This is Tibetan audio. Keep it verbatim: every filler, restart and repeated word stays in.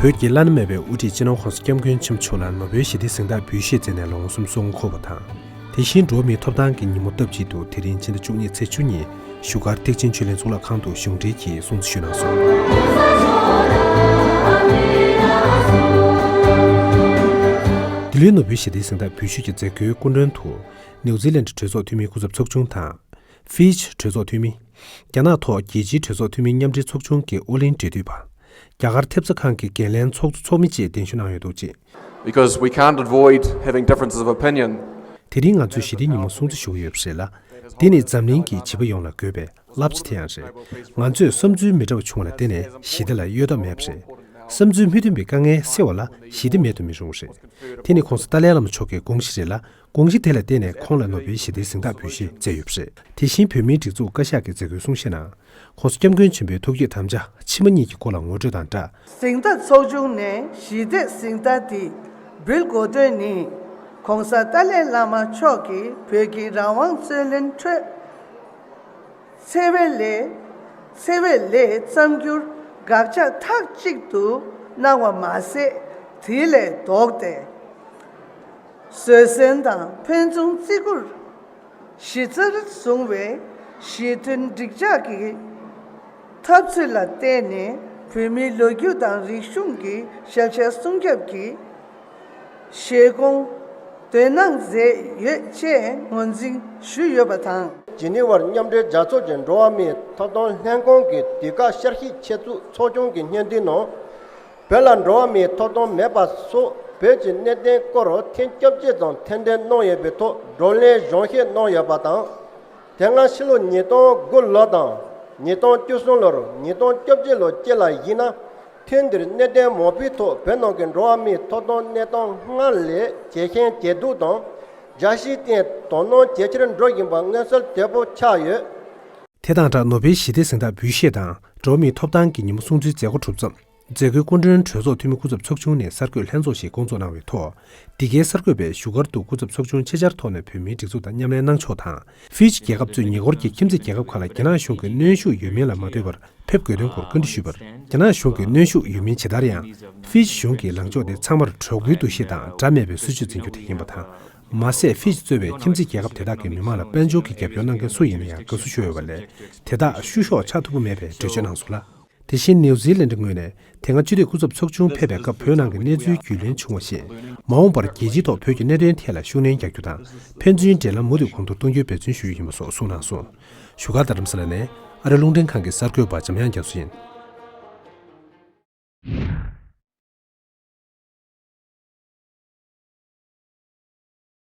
བོད་ཀྱི་བླ་ན་མེད་པའི་དབུ་ཁྲིད་སྤྱི་ནོར་༸གོང་ས་༸སྐྱབས་མགོན་ཆེན་པོ་མཆོག་ལ་ནོ་བེལ་ཞི་བདེའི་གཟེངས་རྟགས་འབུལ་བཞེས་མཛད་ནས་ལོ་ངོ་སུམ་ཅུ་སོ་ལྔ་འཁོར་བ་དང་། དེ་བཞིན་འགྲོ་བ་མིའི་ཐོབ་ཐང་གི་ཉིན་མོ་སྟབས་གཅིག་ཏུ་དེ་རིང་ཕྱི་ཟླ་བཅུ་གཉིས་ཚེས་བཅུ་གཉིས་བཞུགས་སྒར་ཐེག་ཆེན་ཆོས་གླིང་གཙུག་ལག་ཁང་དུ་གཞུང་འབྲེལ་གྱིས་སྲུང་བརྩི་ཞུས་གནང་སོང་། འདི་ལོའི་ནོ་བེལ་ཞི་བདེའི་གཟེངས་རྟགས་འབུལ་ཞུས་ཀྱི་མཛད་སྒོའི་སྐུ་མགྲོན་དུ། ནིའུ་ཛི་ལན་གྲོས་ཚོགས་འཐུས་མིའི་སྐུ་ཚབ་ཚོགས་ཆུང་དང་། ཧྥི་ཇི་གྲོས་ཚོགས་འཐུས་མི། རྒྱ་ནག་ཐོག་རྒྱལ་སྤྱིའི་གྲོས་ཚོགས་འཐུས་མིའི་མཉམ་འབྲེལ་ཚོགས་ཆུང་གི་ཨོ་གླིང་འབྲེལ་མཐུད་པ། རྒྱ་གར་ཐེབས་རྩ་ཁང་གི་འགན་ལེན་ཚོགས་གཙོ་ཚོགས་མི་བཅས་གདན་ཞུ་གནང་ཡོད་འདུག་ཅེས། Because we can't avoid having differences of opinion. དེ་རིང་ང་ཚོས་ཞི་བདེའི་ཉིན་མོ་སྲུང་བརྩི་ཞུ་གི་ཡོད་པ་རེད་ལ། འདི་ནི་འཛམ་གླིང་གི་བྱིས་པ་ཡོངས་ལ་དགོས་པའི་བསླབ་བྱ་དེ་ཡང་རེད། ང་ཚོས་བསམ་ཚུལ་མི་འདྲ་བ་བྱུང་བ་ལ་བརྟེན་ནས་ཞི་བདེ་ལ་གཡོལ་ཐབས་མེད་པ་རེད། བསམ་ཚུལ་མི་མཐུན་པའི་དཀའ་ངལ་སེལ་བ་ལ་ཞི་བདེ་མེད་དུ་མི་རུང་བ་རེད། དེ་ནི་༸གོང་ས་ཏཱ་ལའི་བླ་མ་མཆོག་གི་དགོངས་གཞི་རེད་ལ། དགོངས་གཞི་དེ་ལ་བརྟེན་ནས་ཁོང་ལ་ནོ་བེལ་ཞི་བདེའི་གཟེངས་རྟགས་འབུལ་བཞེས་མཛད་ཡོད་པ་རེད། དེ་བཞིན་བོད་མིའི་སྒྲིག་འཛུགས་བཀའ་ཤག་གི་མཛད་སྒོའི་གསུང་བཤད་ནང་། ༸གོང་ས་༸སྐྱབས་མགོན་ཆེན་པོའི་ཐུགས་བསྐྱེད་དམ་བཅའ་ཕྱི་མ་གཉིས་ཀྱི་སྐོར་ལ་ངོ་སྤྲོད་དང་སྦྲགས། གཟེངས་རྟགས་ཚོགས་ཆུང་ནས་ཞི་བདེའི་གཟེངས་རྟགས་འདི་འབུལ་དགོས་དོན་ནི། ༸གོང་ས་ཏཱ་ལའི་བླ་མ་མཆོག་གིས་བོད་ཀྱི་རང་དབང་རྩོད་ལེན་ཁྲོད། འཚེ་བའི་ལས། འཚེ་བའི་ལས་བརྩམས་རྒྱུར་དགག་བྱ་མཐའ་གཅིག་ཏུ་གནང་བ་མ་ཟད། དེ་ལས་ལྡོག་སྟེ། བཟོད་བསྲན་དང་ཕན་ཚུན་བརྩི་བཀུར། གཞི་རྩར་བཟུང་བའི་ཞི་མཐུན་འགྲིག་འཇགས་ཀྱི་འཐབ་རྩོད་ལ་བརྟེན་ནས། བོད་མིའི་ལོ་རྒྱུས་དང་རིག་གཞུང་གི་ཤེས་བྱ་སྲུང་སྐྱོབ་ཀྱི་བཞེད་དགོངས་དོན་གནང་མཛད་ཡོད་ཅེས་ངོས་འཛིན་ཞུས་ཡོད་པ་དང་། ཇི་ནི་ཝར་མཉམ་འབྲེལ་རྒྱལ་ཚོགས་ཀྱི་འགྲོ་བ་མིའི་ཐོབ་ཐང་ལྷན་ཁང་གི་དུས་བཀག་བསྐྱར་ཞིབ་ཆེད་འཛུགས་ཚོགས་ཆུང་གི་སྙན་ཐོའི་ནང་། བོད་ལ་འགྲོ་བ་མིའི་ཐོབ་ཐང་མེད་པ་སོགས་བོད་ཀྱི་གནད་དོན་སྐོར་ཐེངས་བཅོ་བརྒྱད་ཙམ་ཐེར་འདོན་གནང་ཡོད་པའི་ཐོག་བགྲོ་གླེང་གཞུང་བཞེས་གནང་ཡོད་པ་དང་། དེ་སྔ་ཕྱི་ལོ་ཉིས་སྟོང་དགུ་ལོ་དང་། ཉིས་སྟོང་བཅུ་གསུམ་ལོར་ཉིས་སྟོང་བཅོ་བརྒྱད་ལོ་བཅས་ལ་གཞིགས་ན། ཐེངས་འདིར་གནད་དོན་མང་པོའི་ཐོག་བོད་ནང་གི་འགྲོ་བ་མིའི་ཐོབ་ཐང་གནས་སྟངས་སྔར་ལས་ཇེ་ཞན་ཇེ་སྡུག་དང་། རྒྱ་ཆེའི་སྟེང་དོ་སྣང་ཇེ་ཆེར་འགྲོ་བཞིན་པ་མངོན་གསལ་དོད་པོ་ཆགས་ཡོད། དེ་དང་སྦྲགས་ནོ་བེལ་ཞི་བདེའི་གཟེངས་རྟགས་འབུལ་བཞེས་དང་འགྲོ་བ་མིའི་ཐོབ་ཐང་གི་ཉིན་མོ་སྲུང་བརྩིའི་མཛད་སྒོ་གྲུབ་མཚམས། མཛད་སྒོའི་སྐུ་མགྲོན་གྲོས་ཚོགས་འཐུས་མི་སྐུ་ཚབ་ཚོགས་ཆུང་ནས་གསར་འགོད་ལྷན་ཚོགས་ཤིག་བསྐོང་ཚོགས་གནང་བའི་ཐོག་འདི་གའི་གསར་འགོད་པས་བཞུགས་སྒར་དུ་སྐུ་ཚབ་ཚོགས་ཆུང་ཆེད་བཅར་ཐོག་ནས་བོད་མིའི་སྒྲིག་འཛུགས་དང་མཉམ་ལས་གནང་ཕྱོགས་དང་། ཧྥི་ཇི་རྒྱལ་ཁབ་གཙོས་ཉེ་འཁོར་གྱི་ཁྱིམ་མཚེས་རྒྱལ་ཁབ་ཁག་ལ་རྒྱ་ནག་གཞུང་གི་གནོན་ཤུགས་ཡོད་མིན་ལ་མ་ལྟོས་པར་ཕེབས་དགོས་དོན་སྐོར་བཀའ་འདྲི་ཞུས་པར། རྒྱ་ནག་གཞུང་གི་གནོན་ཤུགས་ཡོད་མིན་ཇི་ལྟར་ཡང་། ཧྥི་ཇི་གཞུང་གི་ལངས་ཕྱོགས་དེ་ཚང་མར་གྲོས་མགོའི་འདུ་ཤེས་དང་འདྲ་མེད་པའི་སྲིད་བྱུས་འཛིན་རྒྱུ་དེ་ཡིན་པ་དང་། མ་ཟད་ཧྥི་ཇི་གཙོས་པའི་ཁྱིམ་མཚེས་རྒྱལ་ཁབ་དེ་དག་གི་མི་མང་ལ་དཔལ་འབྱོར་གྱི་རྒྱབ་སྐྱོར་གནང་མཁན་སུ་ཡིན་ན་ཡང་དགའ་བསུ་ཞུ་འོས་པ་ལས། དེ་དག་བཤུ་གཞོག་བྱ་ཐུབ་ཀྱི་མེད་པའི་འགྲེལ་བརྗོད་གནང་སོང་ལ། དེ་བཞིན་ནིའུ་ཛི་ལན་ཌི་ངོས་ནས་དེ་སྔ་སྤྱི་འཐུས་སྐུ་ཚབ་ཚོགས་ཆུང་ཕེབས་པའི་སྐབས་བོད་ནང་གི་གནས་ཚུལ་རྒྱུས་ལོན་བྱུང་བ་བཞིན། མ་འོངས་པར་རྒྱལ་སྤྱིའི་ཐོག་བོད་ཀྱི་གནད་དོན་ཐད་ལ་ཤུགས་སྣོན་རྒྱག་རྒྱུ་དང་། ཕན་ཚུན་འབྲེལ་ལམ་མུ་མཐུད་གོང་མཐོར་གཏོང་རྒྱུའི་འབད་བརྩོན་ཞུ་རྒྱུ་ཡིན་པ་སོགས་གསུངས་གནང་སོང་། བཞུགས་སྒར་རྡ་རམ་ས་ལ་ནས་ཨ་རི་རླུང་འཕྲིན་ཁང་གི་གསར་འགོད་པ་འཇམ་དབྱངས་རྒྱ་མཚོ་ཡིན།